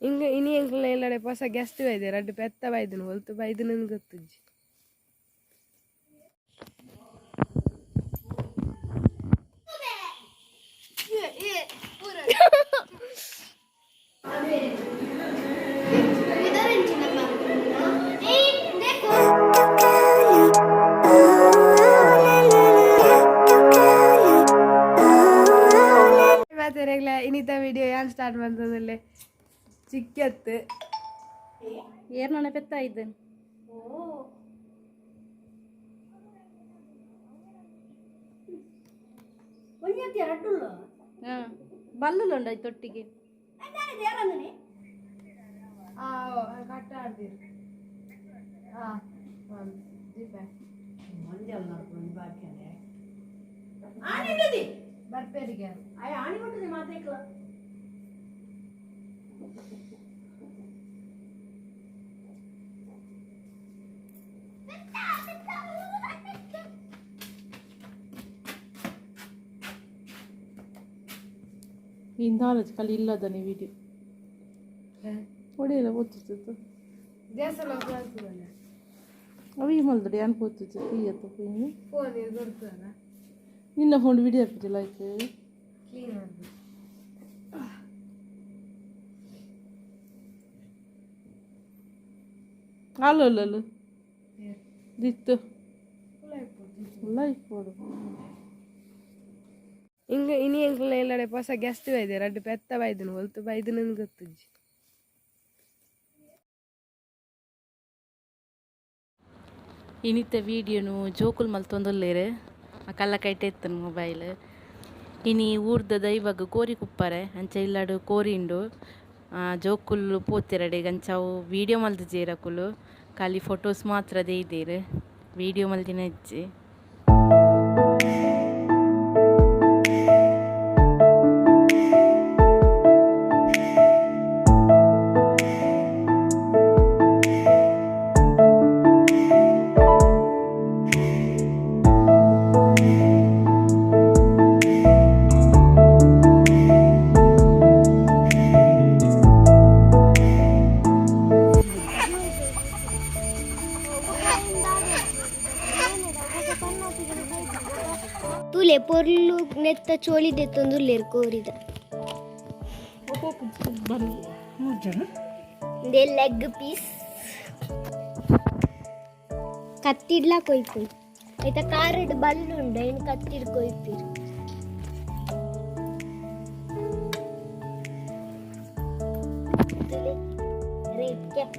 ಇಂಗ ಇನಿ ಎಂಕ್ಲ ಇಲ್ಲಡೆ ಪೊಸ ಗೆಸ್ಟ್ ಬೈದೆ ರಡ್ಡ್ ಪೆತ್ತ ಬೈದನು ಒಲ್ತು ಬೈದನಂದ್ ಗೊತ್ತುಜ್ಜಿ. ಮಾತೆರೆಗ್ಲ ಇನ್ನಿತ ವಿಡಿಯೋ ಯಾನ್ ಸ್ಟಾರ್ಟ್ ಮಂತೊಂದುಲ್ಲೆ ಚಿಕ್ಕೆತ್ತು. ಏರ್ನಣ ಪೆತ್ತ ಇದ್ದೇನೆ. ಹಾ ಬಲ್ಲುಂಡ ತೊಟ್ಟಿಗೆ. ಕಟ್ಟ ಆಡ್ದಿರು. ಹಾ ಬರ್ಪೇರಿಗೆ. ಇಂದಾಲಜ್ ಖಾಲಿ ಇಲ್ಲದನೆ ವಿಡಿಯೋ ಒಡೆಯಲ್ಲ ಪೋತಿತ್ತು. ದೇವಸ್ಥಾನ ಹೋಗ್ತದಲ್ಲ. ಅವಿ ಮಲ್ದಡಿ ಯಾನ್ ಪೋತಿತ್ತು ತೀಯತ್ತ ಪೋಯಿನಿ. ಫೋನ್ ಕೊಡ್ತದಲ್ಲ. ನಿನ್ನ ಫೋನ್ ವಿಡಿಯೋ ಹಾಕಿದ್ದಿಲ್ಲ ಆಯ್ತು. ಕ್ಲೀನ್ ಮಾಡ್ಬೇಕು. ಅಲ್ಲ ಅಲ್ಲ ಅಲ್ಲ ದಿತ್ತು ಲೈಫ್ ಕೊಡು. ಇಂಗ ಇನಿ ಎಂಕ್ಲ ಇಲ್ಲಡೆ ಪೊಸ ಗೆಸ್ಟ್ ಬೈದೆ ರಡ್ಡ್ ಪೆತ್ತ ಬೈದನು ಒಲ್ತು ಬೈದನಂದ್ ಗೊತ್ತುಜ್ಜಿ. ಇನಿತ ವೀಡಿಯೋನು ಜೋಕುಲು ಮಲ್ತೊಂದುಲ್ಲೆರ್ ಆ ಕಲ್ಲ ಕೈಟೆ ಇತ್ತನ್ ಮೊಬೈಲ್. ಇನಿ ಊರ್ದ ದೈವಗ್ ಕೋರಿ ಕುಪ್ಪರೆ ಅಂಚ ಇಲ್ಲಡ್ ಕೋರಿ ಉಂಡು. ಜೋಕುಲು ಪೋತೆರಡೆ ಅಂಚ ಅವು ವೀಡಿಯೋ ಮಲ್ತಿಜೆರ್ ಅಕುಲು, ಖಾಲಿ ಫೋಟೋಸ್ ಮಾತ್ರ ದೈದೆರ್, ವೀಡಿಯೋ ಮಲ್ದಿನ ಇಜ್ಜಿ. ತೂಲೆ ಪೊರ್ಲು ನೆತ್ತ ಚೋಳಿ ದೆತ್ತೊಂದುಲ್ಲೆರ್ ಕೋರಿದ. ಇಂದೇ ಲೆಗ್ ಪೀಸ್ ಕತ್ತಿಡ್ಲಾ ಕೊಯ್ಪುಂಡು. ಐತ ಕಾರಡ್ ಬಲ್ಲುಂಡು, ಐನ್ ಕತ್ತಿಡ್ ಕೊಯ್ಪಿರ್. ತೂಲೆ ರೆಡ್ ಕ್ಯಾಪ್.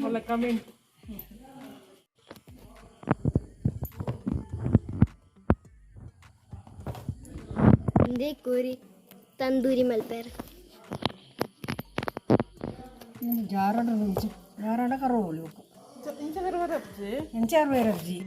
ಅಲ್ಲ ಕಮೆಂಟ್. ಇಂದೇ ಕೋರಿ ತಂದೂರಿ ಮಲ್ಪೆರ್. ಜಾರಡ ಜಾರಡ ಕರೋಲು. ಇಂಚ ಬರಪ್ಜಿ. ಎಂಚಾರು ಬೇರಜ್ಜಿ.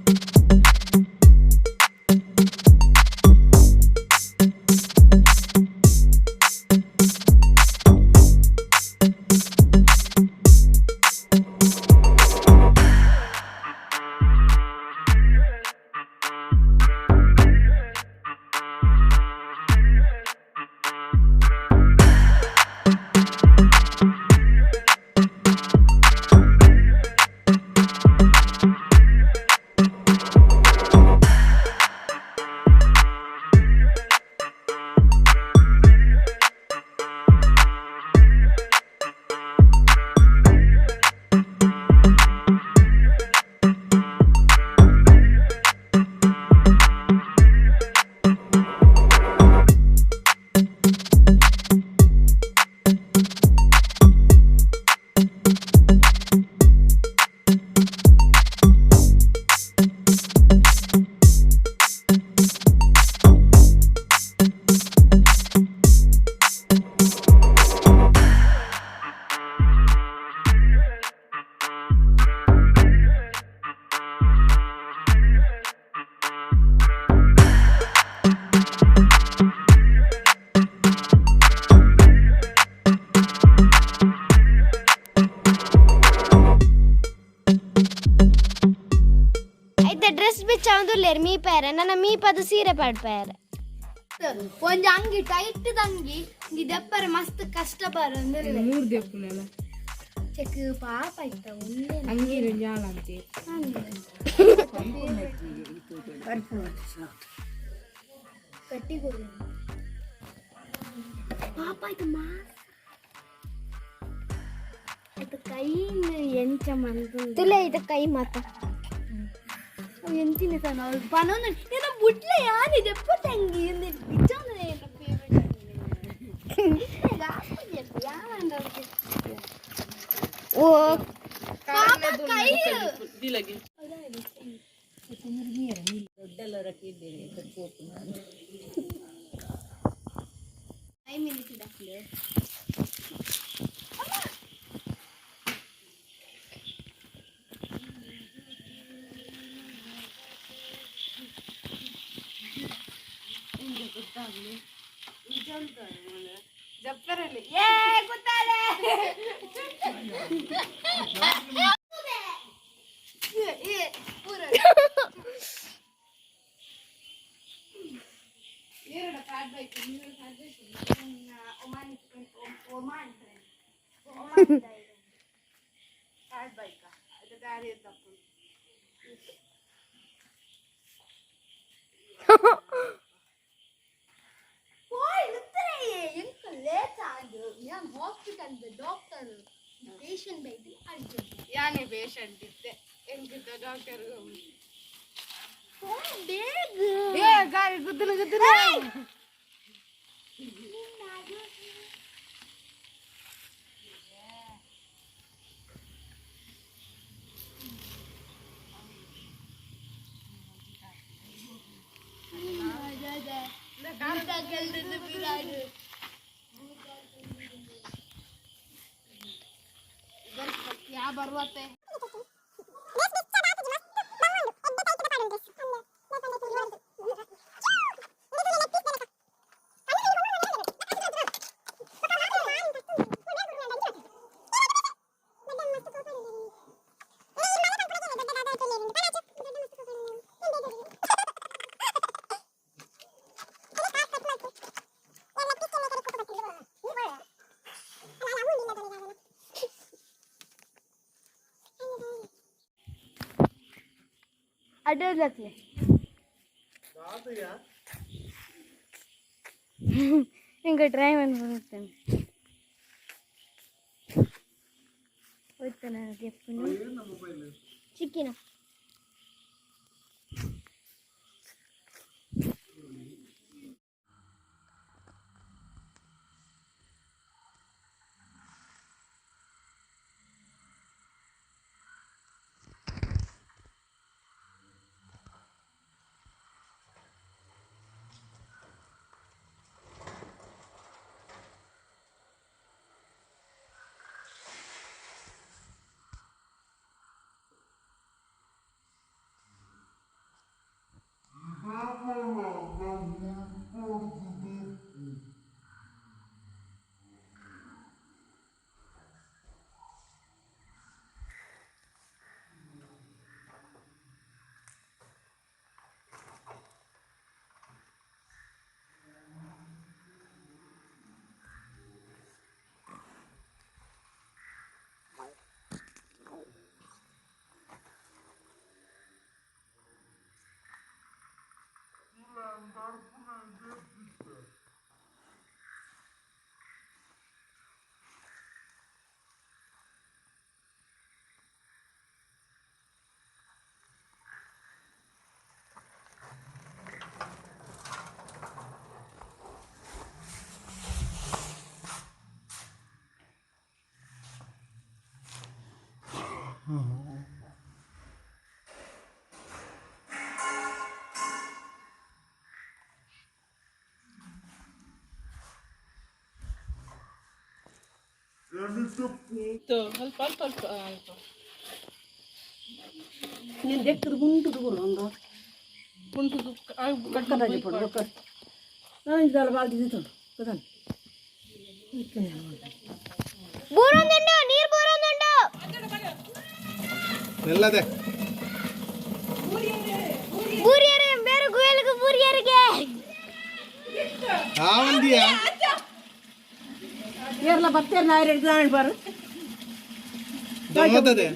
ಪೋವೊಂದುಲ್ಲೆರ್ ಮೀಪೇರೆ ನನ್ನ ಮೀಪದ ಸೀರೆ ಪಾಡ್ಪೇರೆ. ಒಂಜಿ ಅಂಗಿ ಟೈಟ್ ಅಂಗಿ ಇಂಗಿ ದೆಪ್ಪರೆ ಮಸ್ತ್ ಕಷ್ಟ ಬರಂದ್ರೆ. ಮೂರು ದೆಪ್ಪುನಲ್ಲ. ಚೆಕ್ ಪಾಪ ಇತ್ತ ಒಂದೇ. ಅಂಗಿನ ಜಾಲ ಅಂತೆ. ಕಟ್ಟಿ ಪಾಪ ಆಯ್ತು ಮಾ ಇದು ಕೈ ಎಂಚ ಮಂದು ತುಲೆ, ಇದು ಕೈ ಮಾತ. ಎಂಚಿನ ಸಣ್ಣ ಪನೊಂದು ಏನ ಬುಡ್ಲೆ ಯಾನಿದೆ ದೆಪ್ಪ ತಂಗಿ ನಿಜ ಫೇವ್ರೆಟ್. ಓ. ಪಾಪ ಕೈ. ಜಪ್ಪರಲ್ಲಿ ಏ ಗೊತ್ತಾಳೆ. ಹಾಸ್ಪಿಟಲ್ ಡಾಕ್ಟರ್ ಪೇಷಂಟ್ ಬೈದು ಅರ್ಜೆಂಟ್. ಯಾನೇ ಪೇಷಂಟ್ ಇತ್ತೆ ಎಂಕಿತ್ತ ಡಾಕ್ಟರ್. ಬೇಗ. ಏ ಗಾಳಿ ಗುದ್ದಲು ಗುದ್ದಲು. ಯಾ ಬರ್ವತ್ತೆ. ಅಡ್ಡಲತ್ಲೆ ಹಿಂಗೆ ಟ್ರೈ ಮಾಡ್ಬಿಡ್ತೇನೆ. ಹೋಯ್ತಾನೆ ದೆಪ್ಪುನು ಚಿಕ್ಕಿನ. ಅಲ್ಪ ಅಲ್ಪ ಅಲ್ಪ ಅಲ್ಪ. ನೀನು ದೆಕ್ಕದ ಗುಂಟು ತಗೊಳ್ಳು ಒಂದು. ಉಂಟು. ಬೊಕ್ಕದಾಜಿ ಪಡು ಬೊಕ್ಕ ನಾನು ಇದಲ್ಲ ಬಾಲ್ದಿ ದಿತ್ತುಂಡು ಗೊತ್ತಾನೆ. ಬೂರೊಂದುಂಡು, ನೀರು ಬೂರೊಂದುಂಡು. ಎಲ್ಲದೆ. ಬೂರಿ. ಆವಂದಿಯಾ ಏರ್ಲ ಬತ್ತೇರ್ ನಾಯರ್ ಎಡ್ದಾಣ್ ಬಾರು ದಮೋದದೆ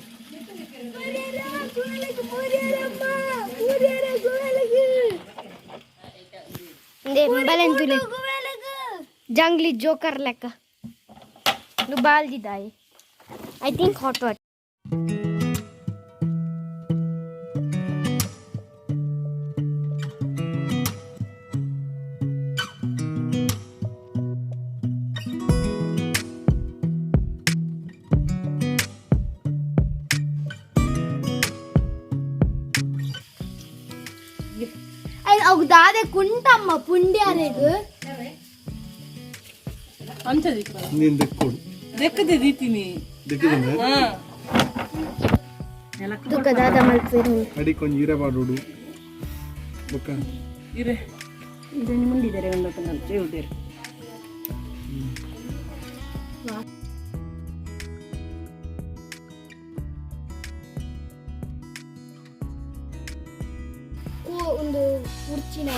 ಬಲೆಂತುಲೆ ಜಂಗ್ಲಿ ಜೋಕರ್ ಲೆಕ್ಕ నువ్వు బాల్దిదాయి I think hot water. ಅವು ದಾದೆ ಕುಂಟಮ್ಮ ಪುಂಡ್ಯಾರೆಗ್ ಅಂಚ ನೀನ್ ದೆಕ್ಕೊಡು ದೆಕ್ಕದೆ ದೀತೀನಿ. ದೆಕ್ಕಿದಂಗೆ ದುಃಖ ದಾದ ಮಲ್ಪೇರು. ಅಡಿ ಕೊಂಚ ಈರೆ ಪಾಡೋಡು ಬೊಕ್ಕ. ಇರೆ. ಇದನ್ನು ಮುಂಡಿದ್ದಾರೆ ಒಂದು ಚೇವುದೇರು. ಒಂದು ಕುರ್ಚಿನ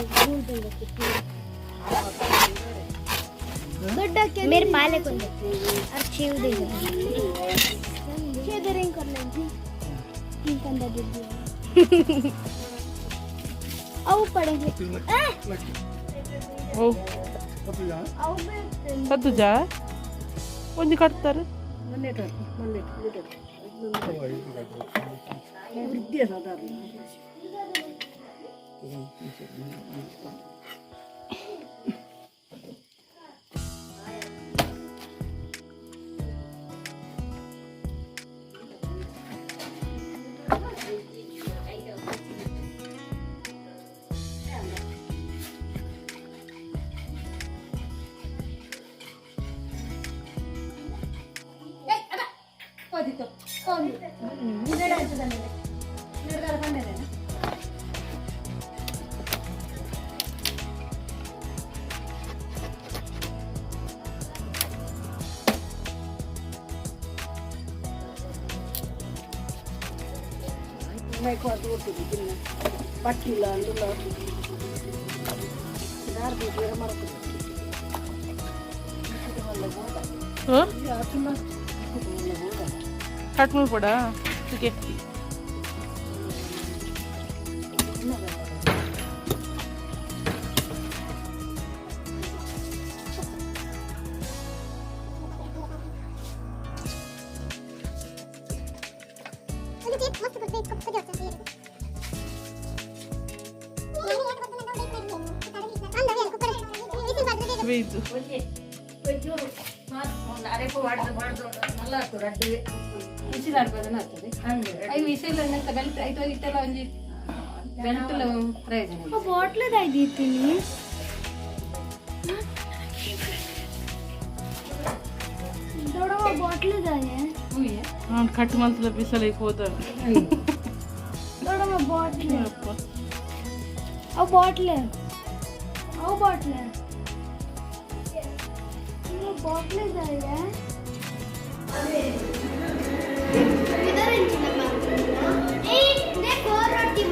ದೊಡ್ಡ ಮೇರೆ ಪಾಲೆ ಕೊಂದು ಅರ್ಚಿ ಅವು ಪಡೆಗೆ. ಓ ಸದ್ದುಜಾ ಒಂಜಿ ಕಟ್ತಾರೆ. ವೃದ್ಧಿಯ ಸಾಧಾರಣ. ಪಟ್ಟಿಲ್ಲ ಅಂದುಲ್ಲ ಕಟ್ ಮಾಡ್ಬೋಡ ಓಕೆ. ವೇಜ್ ಬಾಟ್ಲದ ಇದ್ದೀನಿ. ದೊಡ್ಡವ ಬಾಟ್ಲದಾಗೆ. ನಾನು ಕಟ್ ಮಲ್ತಲ ಬಿಸಲೈಕ್ ಹೋದ. ದೊಡ್ಡವ ಬಾಟ್ಲ್ ಅವು ಬಾಟ್ಲ್ ಅವು ಬಾಟ್ಲ್ ಬಾಟ್ಲ್ ಇದಾವೆ.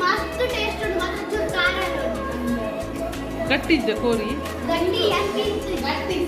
ಮಸ್ತ್ ಟೇಸ್ಟ್ ಉಂಟು ಮಾತ್ರ ಚೂರು ಖಾರ ಉಂಟು. ಗಟ್ಟಿದ್ದ ಕೋರಿ. ಗಟ್ಟಿ.